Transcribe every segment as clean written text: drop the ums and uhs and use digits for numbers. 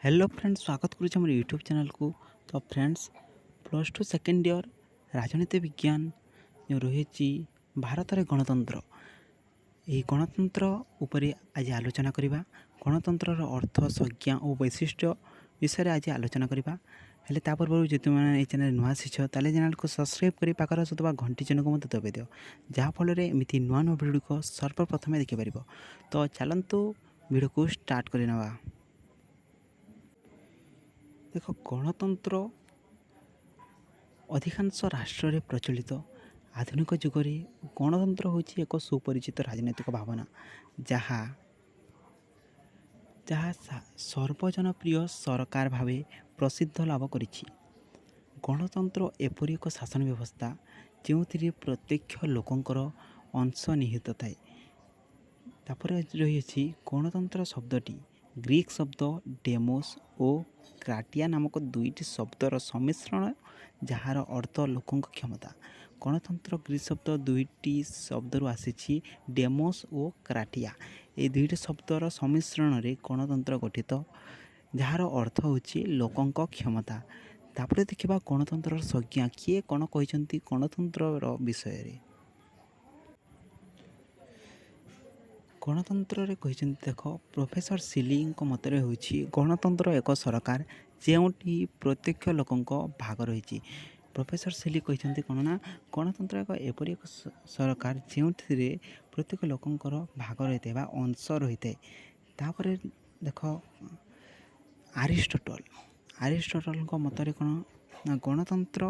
Hello friends, ସ୍ୱାଗତ କରୁଛି ଆମର ୟୁଟ୍ୟୁବ୍ ଚ୍ୟାନେଲ୍କୁ। ତ ଫ୍ରେଣ୍ଡସ୍, +2 ସେକେଣ୍ଡ ଇୟର୍ ରାଜନୀତି ବିଜ୍ଞାନ ଯେଉଁ ରହିଛି ଭାରତରେ ଗଣତନ୍ତ୍ର, ଏହି ଗଣତନ୍ତ୍ର ଉପରେ ଆଜି ଆଲୋଚନା କରିବା। ଗଣତନ୍ତ୍ରର ଅର୍ଥ, ସଂଜ୍ଞା ଓ ବୈଶିଷ୍ଟ୍ୟ ବିଷୟରେ ଆଜି ଆଲୋଚନା କରିବା। ହେଲେ ତା ପୂର୍ବରୁ ଯଦି ତୁମେ ଏହି ଚ୍ୟାନେଲ୍ ନୂଆ ଆସିଛ, ତାହେଲେ ଚ୍ୟାନେଲ୍କୁ ସବସ୍କ୍ରାଇବ୍ କରି ପାଖରେ ଆସୁଥିବା ଘଣ୍ଟି ଚିହ୍ନକୁ ମଧ୍ୟ ଦବାଇ ଦିଅ, ଯାହାଫଳରେ ଏମିତି ନୂଆ ନୂଆ ଭିଡ଼ିଓ ଗୁଡ଼ିକ ସର୍ବପ୍ରଥମେ ଦେଖିପାରିବ। ତ ଚାଲନ୍ତୁ ଭିଡ଼ିଓକୁ ଷ୍ଟାର୍ଟ କରିନେବା। ଦେଖ, ଗଣତନ୍ତ୍ର ଅଧିକାଂଶ ରାଷ୍ଟ୍ରରେ ପ୍ରଚଳିତ। ଆଧୁନିକ ଯୁଗରେ ଗଣତନ୍ତ୍ର ହେଉଛି ଏକ ସୁପରିଚିତ ରାଜନୈତିକ ଭାବନା, ଯାହା ଯାହା ସର୍ବଜନପ୍ରିୟ ସରକାର ଭାବେ ପ୍ରସିଦ୍ଧ ଲାଭ କରିଛି। ଗଣତନ୍ତ୍ର ଏପରି ଏକ ଶାସନ ବ୍ୟବସ୍ଥା ଯେଉଁଥିରେ ପ୍ରତ୍ୟକ୍ଷ ଲୋକଙ୍କର ଅଂଶ ନିହିତ ଥାଏ। ତାପରେ ରହିଅଛି, ଗଣତନ୍ତ୍ର ଶବ୍ଦଟି ଗ୍ରୀକ୍ ଶବ୍ଦ ଡେମୋସ୍ ଓ କ୍ରାଟିଆ ନାମକ ଦୁଇଟି ଶବ୍ଦର ସମ୍ମିଶ୍ରଣ, ଯାହାର ଅର୍ଥ ଲୋକଙ୍କ କ୍ଷମତା। ଗଣତନ୍ତ୍ର ଗ୍ରୀକ୍ ଶବ୍ଦ ଦୁଇଟି ଶବ୍ଦରୁ ଆସିଛି, ଡେମୋସ୍ ଓ କ୍ରାଟିଆ। ଏହି ଦୁଇଟି ଶବ୍ଦର ସମ୍ମିଶ୍ରଣରେ ଗଣତନ୍ତ୍ର ଗଠିତ, ଯାହାର ଅର୍ଥ ହେଉଛି ଲୋକଙ୍କ କ୍ଷମତା। ତାପରେ ଦେଖିବା ଗଣତନ୍ତ୍ରର ସଂଜ୍ଞା, କିଏ କ'ଣ କହିଛନ୍ତି ଗଣତନ୍ତ୍ରର ବିଷୟରେ। ଗଣତନ୍ତ୍ରରେ କହିଛନ୍ତି, ଦେଖ, ପ୍ରଫେସର ସିଲିଙ୍କ ମତରେ ହେଉଛି ଗଣତନ୍ତ୍ର ଏକ ସରକାର ଯେଉଁଠି ପ୍ରତ୍ୟକ୍ଷ ଲୋକଙ୍କ ଭାଗ ରହିଛି। ପ୍ରଫେସର ସିଲି କହିଛନ୍ତି କ'ଣ ନା ଗଣତନ୍ତ୍ର ଏକ ଏପରି ଏକ ସରକାର ଯେଉଁଥିରେ ପ୍ରତ୍ୟେକ ଲୋକଙ୍କର ଭାଗ ରହିଥାଏ ବା ଅଂଶ ରହିଥାଏ। ତାପରେ ଦେଖ, ଆରିଷ୍ଟଟଲ, ଆରିଷ୍ଟଟଲଙ୍କ ମତରେ କ'ଣ ନା ଗଣତନ୍ତ୍ର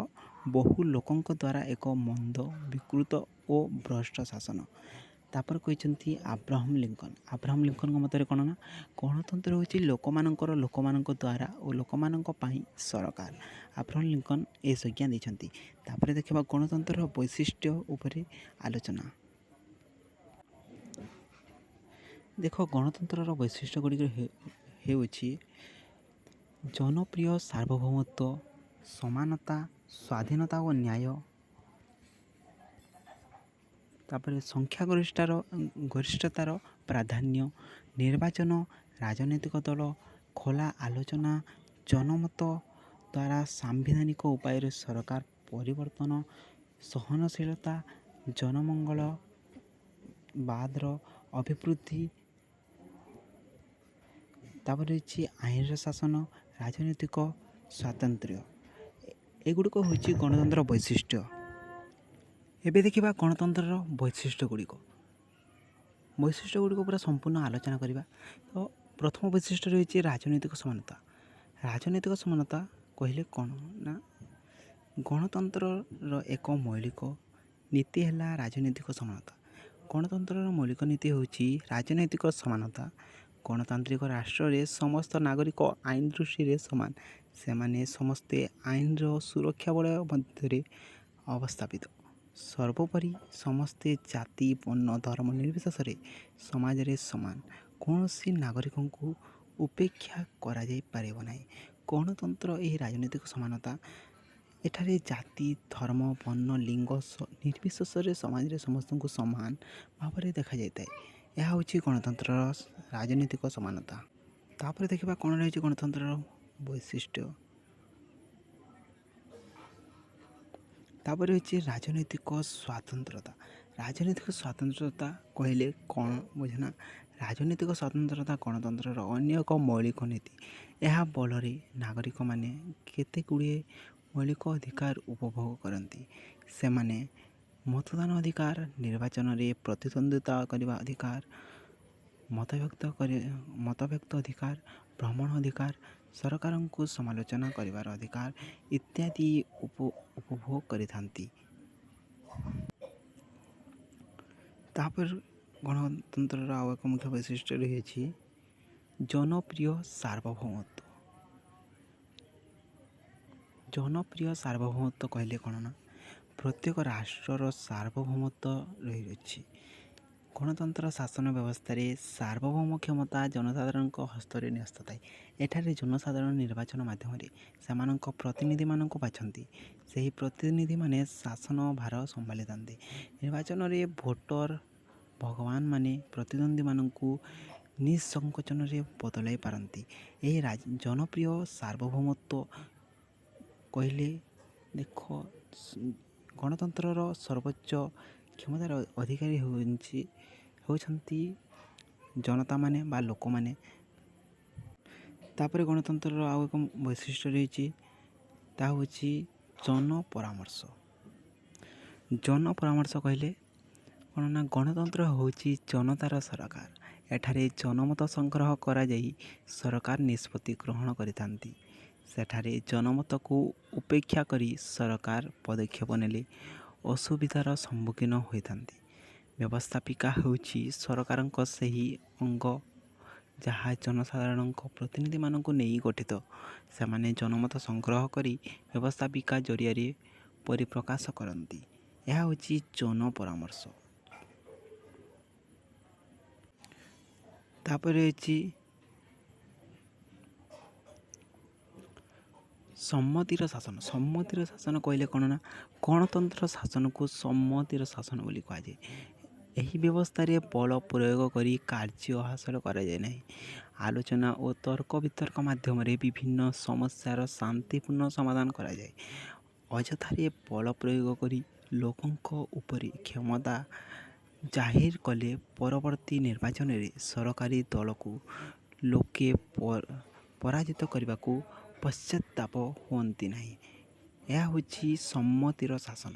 ବହୁ ଲୋକଙ୍କ ଦ୍ୱାରା ଏକ ମନ୍ଦ, ବିକୃତ ଓ ଭ୍ରଷ୍ଟ ଶାସନ। ତାପରେ କହିଛନ୍ତି ଆବ୍ରାହମ ଲିଙ୍କନ। ଆବ୍ରାହମ ଲିଙ୍କନଙ୍କ ମତରେ କ'ଣ ନା ଗଣତନ୍ତ୍ର ହେଉଛି ଲୋକମାନଙ୍କର, ଲୋକମାନଙ୍କ ଦ୍ୱାରା ଓ ଲୋକମାନଙ୍କ ପାଇଁ ସରକାର। ଆବ୍ରାହମ ଲିଙ୍କନ ଏ ସଂଜ୍ଞା ଦେଇଛନ୍ତି। ତାପରେ ଦେଖିବା ଗଣତନ୍ତ୍ରର ବୈଶିଷ୍ଟ୍ୟ ଉପରେ ଆଲୋଚନା। ଦେଖ, ଗଣତନ୍ତ୍ରର ବୈଶିଷ୍ଟ୍ୟ ଗୁଡ଼ିକ ହେଉଛି ଜନପ୍ରିୟ ସାର୍ବଭୌମତ୍ୱ, ସମାନତା, ସ୍ୱାଧୀନତା ଓ ନ୍ୟାୟ। ତାପରେ ସଂଖ୍ୟାଗରିଷ୍ଠାର ଗରିଷ୍ଠତାର ପ୍ରାଧାନ୍ୟ, ନିର୍ବାଚନ, ରାଜନୈତିକ ଦଳ, ଖୋଲା ଆଲୋଚନା, ଜନମତ ଦ୍ୱାରା ସାମ୍ବିଧାନିକ ଉପାୟରେ ସରକାର ପରିବର୍ତ୍ତନ, ସହନଶୀଳତା, ଜନମଙ୍ଗଳ ବାଦର ଅଭିବୃଦ୍ଧି। ତାପରେ ରହିଛି ଆଇନର ଶାସନ, ରାଜନୈତିକ ସ୍ୱାତନ୍ତ୍ର୍ୟ। ଏଗୁଡ଼ିକ ହେଉଛି ଗଣତନ୍ତ୍ର ବୈଶିଷ୍ଟ୍ୟ। ଏବେ ଦେଖିବା ଗଣତନ୍ତ୍ରର ବୈଶିଷ୍ଟ୍ୟ ଗୁଡ଼ିକ। ବୈଶିଷ୍ଟ୍ୟ ଗୁଡ଼ିକ ପୁରା ସମ୍ପୂର୍ଣ୍ଣ ଆଲୋଚନା କରିବା। ତ ପ୍ରଥମ ବୈଶିଷ୍ଟ୍ୟ ରହିଛି ରାଜନୈତିକ ସମାନତା। ରାଜନୈତିକ ସମାନତା କହିଲେ କ'ଣ ନା ଗଣତନ୍ତ୍ରର ଏକ ମୌଳିକ ନୀତି ହେଲା ରାଜନୈତିକ ସମାନତା। ଗଣତନ୍ତ୍ରର ମୌଳିକ ନୀତି ହେଉଛି ରାଜନୈତିକ ସମାନତା। ଗଣତାନ୍ତ୍ରିକ ରାଷ୍ଟ୍ରରେ ସମସ୍ତ ନାଗରିକ ଆଇନ ଦୃଷ୍ଟିରେ ସମାନ। ସେମାନେ ସମସ୍ତେ ଆଇନର ସୁରକ୍ଷା ବଳୟ ମଧ୍ୟରେ ଅବସ୍ଥାପିତ। ସର୍ବୋପରି ସମସ୍ତେ ଜାତି, ବର୍ଣ୍ଣ, ଧର୍ମ ନିର୍ବିଶେଷରେ ସମାଜରେ ସମାନ। କୌଣସି ନାଗରିକଙ୍କୁ ଉପେକ୍ଷା କରାଯାଇପାରିବ ନାହିଁ। ଗଣତନ୍ତ୍ର ଏହି ରାଜନୈତିକ ସମାନତା, ଏଠାରେ ଜାତି, ଧର୍ମ, ବର୍ଣ୍ଣ, ଲିଙ୍ଗ ନିର୍ବିଶେଷରେ ସମାଜରେ ସମସ୍ତଙ୍କୁ ସମାନ ଭାବରେ ଦେଖାଯାଇଥାଏ। ଏହା ହେଉଛି ଗଣତନ୍ତ୍ରର ରାଜନୈତିକ ସମାନତା। ତାପରେ ଦେଖିବା କ'ଣ ରହିଛି ଗଣତନ୍ତ୍ରର ବୈଶିଷ୍ଟ୍ୟ। ତାପରେ ହେଉଛି ରାଜନୈତିକ ସ୍ୱାତନ୍ତ୍ରତା। ରାଜନୈତିକ ସ୍ୱାତନ୍ତ୍ରତା କହିଲେ କ'ଣ ବୁଝନା? ରାଜନୈତିକ ସ୍ୱାତନ୍ତ୍ରତା ଗଣତନ୍ତ୍ରର ଅନ୍ୟ ଏକ ମୌଳିକ ନୀତି। ଏହା ବଳରେ ନାଗରିକମାନେ କେତେ ଗୁଡ଼ିଏ ମୌଳିକ ଅଧିକାର ଉପଭୋଗ କରନ୍ତି। ସେମାନେ ମତଦାନ ଅଧିକାର, ନିର୍ବାଚନରେ ପ୍ରତିଦ୍ୱନ୍ଦ୍ୱିତା କରିବା ଅଧିକାର, ମତବ୍ୟକ୍ତ ଅଧିକାର, ଭ୍ରମଣ ଅଧିକାର, ସରକାରଙ୍କୁ ସମାଲୋଚନା କରିବାର ଅଧିକାର ଇତ୍ୟାଦି ଉପଭୋଗ କରିଥାନ୍ତି। ତାପରେ ଗଣତନ୍ତ୍ରର ଆଉ ଏକ ମୁଖ୍ୟ ବୈଶିଷ୍ଟ୍ୟ ରହିଅଛି ଜନପ୍ରିୟ ସାର୍ବଭୌମତ୍ୱ। ଜନପ୍ରିୟ ସାର୍ବଭୌମତ୍ୱ କହିଲେ କ'ଣ ନା ପ୍ରତ୍ୟେକ ରାଷ୍ଟ୍ରର ସାର୍ବଭୌମତ୍ୱ ରହିଅଛି। ଗଣତନ୍ତ୍ର ଶାସନ ବ୍ୟବସ୍ଥାରେ ସାର୍ବଭୌମ କ୍ଷମତା ଜନସାଧାରଣଙ୍କ ହସ୍ତରେ ନ୍ୟସ୍ତ ଥାଏ। ଏଠାରେ ଜନସାଧାରଣ ନିର୍ବାଚନ ମାଧ୍ୟମରେ ସେମାନଙ୍କ ପ୍ରତିନିଧିମାନଙ୍କୁ ବାଛନ୍ତି। ସେହି ପ୍ରତିନିଧିମାନେ ଶାସନ ଭାର ସମ୍ଭାଳିଥାନ୍ତି। ନିର୍ବାଚନରେ ଭୋଟର ଭଗବାନମାନେ ପ୍ରତିଦ୍ୱନ୍ଦ୍ୱୀମାନଙ୍କୁ ନିଃସଙ୍କୋଚନରେ ବଦଳାଇ ପାରନ୍ତି। ଏହି ଜନପ୍ରିୟ ସାର୍ବଭୌମତ୍ୱ କହିଲେ ଦେଖ, ଗଣତନ୍ତ୍ରର ସର୍ବୋଚ୍ଚ କ୍ଷମତାର ଅଧିକାରୀ ହେଉଛନ୍ତି ଜନତାମାନେ ବା ଲୋକମାନେ। ତାପରେ ଗଣତନ୍ତ୍ରର ଆଉ ଏକ ବୈଶିଷ୍ଟ୍ୟ ରହିଛି, ତାହା ହେଉଛି ଜନ ପରାମର୍ଶ। ଜନ ପରାମର୍ଶ କହିଲେ କ'ଣ ନା, ଗଣତନ୍ତ୍ର ହେଉଛି ଜନତାର ସରକାର। ଏଠାରେ ଜନମତ ସଂଗ୍ରହ କରାଯାଇ ସରକାର ନିଷ୍ପତ୍ତି ଗ୍ରହଣ କରିଥାନ୍ତି। ସେଠାରେ ଜନମତକୁ ଉପେକ୍ଷା କରି ସରକାର ପଦକ୍ଷେପ ନେଲେ ଅସୁବିଧାର ସମ୍ମୁଖୀନ ହୋଇଥାନ୍ତି। ବ୍ୟବସ୍ଥାପିକା ହେଉଛି ସରକାରଙ୍କ ସେହି ଅଙ୍ଗ ଯାହା ଜନସାଧାରଣଙ୍କ ପ୍ରତିନିଧିମାନଙ୍କୁ ନେଇ ଗଠିତ। ସେମାନେ ଜନମତ ସଂଗ୍ରହ କରି ବ୍ୟବସ୍ଥାପିକା ଜରିଆରେ ପରିପ୍ରକାଶ କରନ୍ତି। ଏହା ହେଉଛି ଜନ ପରାମର୍ଶ। ତାପରେ ଅଛି ସମ୍ମତିର ଶାସନ। ସମ୍ମତିର ଶାସନ କହିଲେ କ'ଣ ନା, ଗଣତନ୍ତ୍ର ଶାସନକୁ ସମ୍ମତିର ଶାସନ ବୋଲି କୁହାଯାଏ। ଏହି ବ୍ୟବସ୍ଥାରେ ବଳ ପ୍ରୟୋଗ କରି କାର୍ଯ୍ୟ ହାସଲ କରାଯାଏ ନାହିଁ। ଆଲୋଚନା ଓ ତର୍କ ବିତର୍କ ମାଧ୍ୟମରେ ବିଭିନ୍ନ ସମସ୍ୟାର ଶାନ୍ତିପୂର୍ଣ୍ଣ ସମାଧାନ କରାଯାଏ। ଅଯଥାରେ ବଳ ପ୍ରୟୋଗ କରି ଲୋକଙ୍କ ଉପରେ କ୍ଷମତା ଜାହିର କଲେ ପରବର୍ତ୍ତୀ ନିର୍ବାଚନରେ ସରକାରୀ ଦଳକୁ ଲୋକେ ପରାଜିତ କରିବାକୁ ପଶ୍ଚାତାପ ହୁଅନ୍ତି ନାହିଁ। ଏହା ହେଉଛି ସମ୍ମତିର ଶାସନ।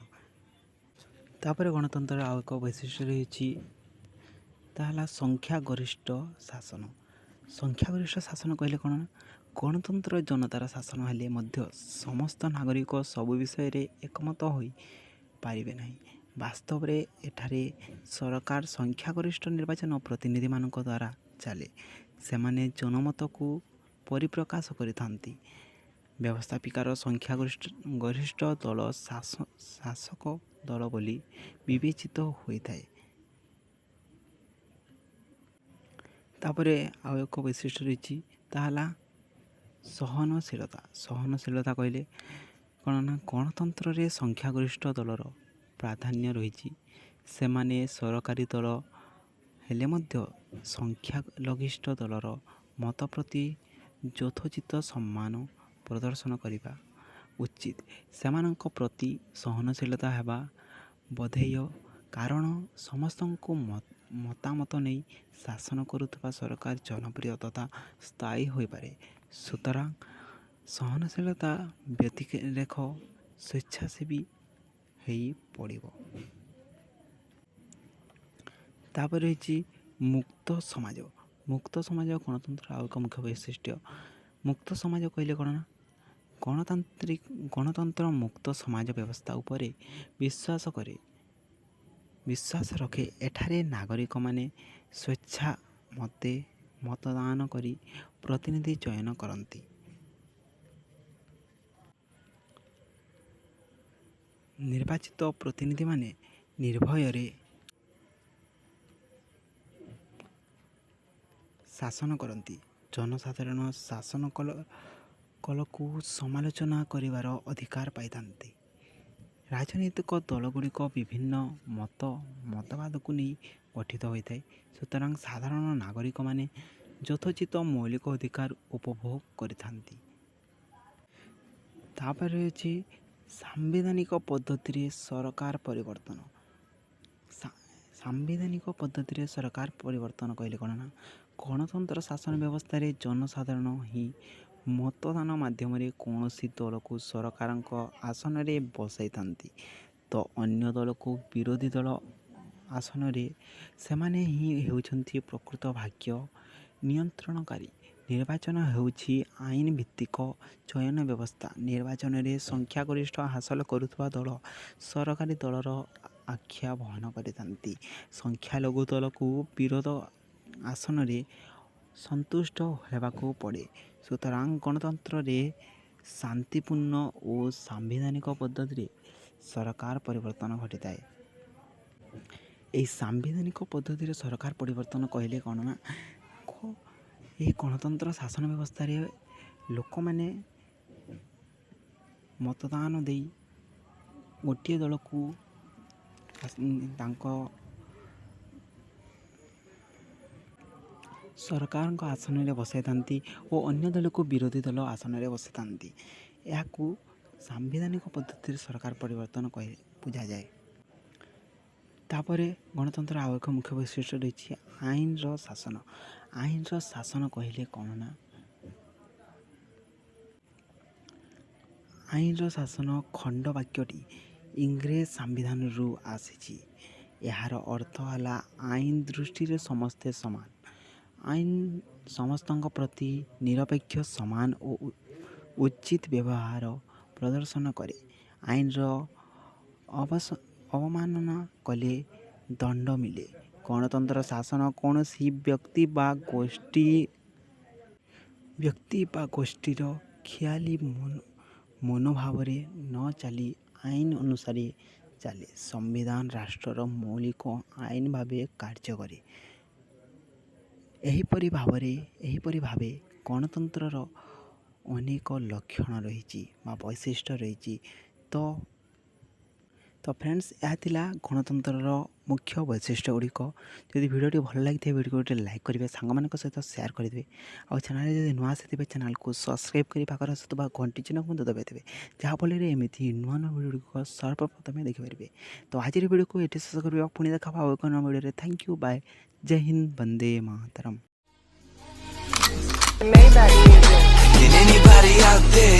ତାପରେ ଗଣତନ୍ତ୍ରର ଆଉ ଏକ ବୈଶିଷ୍ଟ୍ୟ ରହିଛି, ତାହା ହେଲା ସଂଖ୍ୟାଗରିଷ୍ଠ ଶାସନ। ସଂଖ୍ୟାଗରିଷ୍ଠ ଶାସନ କହିଲେ କ'ଣ ନା, ଗଣତନ୍ତ୍ର ଜନତାର ଶାସନ ହେଲେ ମଧ୍ୟ ସମସ୍ତ ନାଗରିକ ସବୁ ବିଷୟରେ ଏକମତ ହୋଇ ପାରିବେ ନାହିଁ। ବାସ୍ତବରେ ଏଠାରେ ସରକାର ସଂଖ୍ୟାଗରିଷ୍ଠ ନିର୍ବାଚନ ପ୍ରତିନିଧିମାନଙ୍କ ଦ୍ୱାରା ଚାଲେ। ସେମାନେ ଜନମତକୁ ପରିପ୍ରକାଶ କରିଥାନ୍ତି। ବ୍ୟବସ୍ଥାପିକାର ସଂଖ୍ୟାଗରିଷ୍ଠ ଗରିଷ୍ଠ ଦଳ ଶାସକ ଦଳ ବୋଲି ବିବେଚିତ ହୋଇଥାଏ। ତାପରେ ଆଉ ଏକ ବୈଶିଷ୍ଟ୍ୟ ରହିଛି, ତାହା ହେଲା ସହନଶୀଳତା। ସହନଶୀଳତା କହିଲେ କ'ଣ ନା, ଗଣତନ୍ତ୍ରରେ ସଂଖ୍ୟାଗରିଷ୍ଠ ଦଳର ପ୍ରାଧାନ୍ୟ ରହିଛି। ସେମାନେ ସରକାରୀ ଦଳ ହେଲେ ମଧ୍ୟ ସଂଖ୍ୟାଲଘିଷ୍ଠ ଦଳର ମତ ପ୍ରତି ଯଥୋଚିତ ସମ୍ମାନ ପ୍ରଦର୍ଶନ କରିବା ଉଚିତ। ସେମାନଙ୍କ ପ୍ରତି ସହନଶୀଳତା ହେବା ବଧେୟ, କାରଣ ସମସ୍ତଙ୍କୁ ମତାମତ ନେଇ ଶାସନ କରୁଥିବା ସରକାର ଜନପ୍ରିୟ ତଥା ସ୍ଥାୟୀ ହୋଇପାରେ। ସୁତରାଂ ସହନଶୀଳତା ବ୍ୟତିରେକ ସ୍ୱେଚ୍ଛାସେବୀ ହେଇ ପଡ଼ିବ। ତାପରେ ରହିଛି ମୁକ୍ତ ସମାଜ। ମୁକ୍ତ ସମାଜ ଗଣତନ୍ତ୍ର ଆଉ ଏକ ମୁଖ୍ୟ ବୈଶିଷ୍ଟ୍ୟ। ମୁକ୍ତ ସମାଜ କହିଲେ କ'ଣ ନା, ଗଣତନ୍ତ୍ର ମୁକ୍ତ ସମାଜ ବ୍ୟବସ୍ଥା ଉପରେ ବିଶ୍ୱାସ କରେ, ବିଶ୍ୱାସ ରଖେ। ଏଠାରେ ନାଗରିକମାନେ ସ୍ୱେଚ୍ଛା ମତେ ମତଦାନ କରି ପ୍ରତିନିଧି ଚୟନ କରନ୍ତି। ନିର୍ବାଚିତ ପ୍ରତିନିଧିମାନେ ନିର୍ଭୟରେ ଶାସନ କରନ୍ତି। ଜନସାଧାରଣ ଶାସନ କଳକୁ ସମାଲୋଚନା କରିବାର ଅଧିକାର ପାଇଥାନ୍ତି। ରାଜନୈତିକ ଦଳଗୁଡ଼ିକ ବିଭିନ୍ନ ମତ ମତବାଦକୁ ନେଇ ଗଠିତ ହୋଇଥାଏ। ସୁତରାଂ ସାଧାରଣ ନାଗରିକମାନେ ଯଥୋଚିତ ମୌଳିକ ଅଧିକାର ଉପଭୋଗ କରିଥାନ୍ତି। ତାପରେ ରହିଛି ସାମ୍ବିଧାନିକ ପଦ୍ଧତିରେ ସରକାର ପରିବର୍ତ୍ତନ। ସାମ୍ବିଧାନିକ ପଦ୍ଧତିରେ ସରକାର ପରିବର୍ତ୍ତନ କହିଲେ କ'ଣ ନା, ଗଣତନ୍ତ୍ର ଶାସନ ବ୍ୟବସ୍ଥାରେ ଜନସାଧାରଣ ହିଁ ମତଦାନ ମାଧ୍ୟମରେ କୌଣସି ଦଳକୁ ସରକାରଙ୍କ ଆସନରେ ବସାଇଥାନ୍ତି ତ ଅନ୍ୟ ଦଳକୁ ବିରୋଧୀ ଦଳ ଆସନରେ। ସେମାନେ ହିଁ ହେଉଛନ୍ତି ପ୍ରକୃତ ଭାଗ୍ୟ ନିୟନ୍ତ୍ରଣକାରୀ। ନିର୍ବାଚନ ହେଉଛି ଆଇନ ଭିତ୍ତିକ ଚୟନ ବ୍ୟବସ୍ଥା। ନିର୍ବାଚନରେ ସଂଖ୍ୟାଗରିଷ୍ଠ ହାସଲ କରୁଥିବା ଦଳ ସରକାରୀ ଦଳର ଆଖ୍ୟା ବହନ କରିଥାନ୍ତି। ସଂଖ୍ୟାଲଘୁ ଦଳକୁ ବିରୋଧ ଆସନରେ ସନ୍ତୁଷ୍ଟ ହେବାକୁ ପଡ଼େ। ସୁତରାଂ ଗଣତନ୍ତ୍ରରେ ଶାନ୍ତିପୂର୍ଣ୍ଣ ଓ ସାମ୍ବିଧାନିକ ପଦ୍ଧତିରେ ସରକାର ପରିବର୍ତ୍ତନ ଘଟିଥାଏ। ଏହି ସାମ୍ବିଧାନିକ ପଦ୍ଧତିରେ ସରକାର ପରିବର୍ତ୍ତନ କହିଲେ କ'ଣ ନା, ଏହି ଗଣତନ୍ତ୍ର ଶାସନ ବ୍ୟବସ୍ଥାରେ ଲୋକମାନେ ମତଦାନ ଦେଇ ଗୋଟିଏ ଦଳକୁ ତାଙ୍କ ସରକାରଙ୍କ ଆସନରେ ବସାଇଥାନ୍ତି ଓ ଅନ୍ୟ ଦଳକୁ ବିରୋଧୀ ଦଳ ଆସନରେ ବସାଇଥାନ୍ତି। ଏହାକୁ ସାମ୍ବିଧାନିକ ପଦ୍ଧତିରେ ସରକାର ପରିବର୍ତ୍ତନ କହି ବୁଝାଯାଏ। ତାପରେ ଗଣତନ୍ତ୍ର ଆଉ ଏକ ମୁଖ୍ୟ ବୈଶିଷ୍ଟ୍ୟ ରହିଛି ଆଇନର ଶାସନ। ଆଇନର ଶାସନ କହିଲେ କ'ଣ ନା, ଆଇନର ଶାସନ ଖଣ୍ଡ ବାକ୍ୟଟି ଇଂରେଜ ସମ୍ବିଧାନରୁ ଆସିଛି। ଏହାର ଅର୍ଥ ହେଲା ଆଇନ ଦୃଷ୍ଟିରେ ସମସ୍ତେ ସମାନ। ଆଇନ ସମସ୍ତଙ୍କ ପ୍ରତି ନିରପେକ୍ଷ, ସମାନ ଓ ଉଚିତ ବ୍ୟବହାର ପ୍ରଦର୍ଶନ କରେ। ଆଇନର ଅବମାନନା କଲେ ଦଣ୍ଡ ମିଳେ। ଗଣତନ୍ତ୍ର ଶାସନ କୌଣସି ବ୍ୟକ୍ତି ବା ଗୋଷ୍ଠୀର ଖିଆଲି ମନୋଭାବରେ ନ ଚାଲି ଆଇନ ଅନୁସାରେ ଚାଲେ। ସମ୍ବିଧାନ ରାଷ୍ଟ୍ରର ମୌଳିକ ଆଇନ ଭାବେ କାର୍ଯ୍ୟ କରେ। ଏହିପରି ଭାବେ ଗଣତନ୍ତ୍ରର ଅନେକ ଲକ୍ଷଣ ରହିଛି ବା ବୈଶିଷ୍ଟ୍ୟ ରହିଛି। ତ ଫ୍ରେଣ୍ଡସ୍, ଏହା ଥିଲା ଗଣତନ୍ତ୍ରର ମୁଖ୍ୟ ବୈଶିଷ୍ଟ୍ୟ ଗୁଡ଼ିକ। ଯଦି ଭିଡ଼ିଓଟି ଭଲ ଲାଗିଥାଏ, ଭିଡ଼ିଓକୁ ଗୋଟେ ଲାଇକ୍ କରିବେ, ସାଙ୍ଗମାନଙ୍କ ସହିତ ସେୟାର କରିଦେବେ ଆଉ ଚ୍ୟାନେଲରେ ଯଦି ନୂଆ ଆସିଥିବେ, ଚ୍ୟାନେଲକୁ ସବସ୍କ୍ରାଇବ୍ କରି ପାଖରେ ଆସୁଥିବା ଘଣ୍ଟି ଚିହ୍ନକୁ ମଧ୍ୟ ଦବାଇଦେବେ, ଯାହାଫଳରେ ଏମିତି ନୂଆ ନୂଆ ଭିଡ଼ିଓ ଗୁଡ଼ିକ ସର୍ବପ୍ରଥମେ ଦେଖିପାରିବେ। ତ ଆଜିର ଭିଡ଼ିଓକୁ ଏଠି ଶେଷ କରିବା। ପୁଣି ଦେଖା ଆଉ ଏକ ନୂଆ ଭିଡ଼ିଓରେ। Thank you, bye, Jay Hind, Vande Mataram. Maybach music. Can anybody out there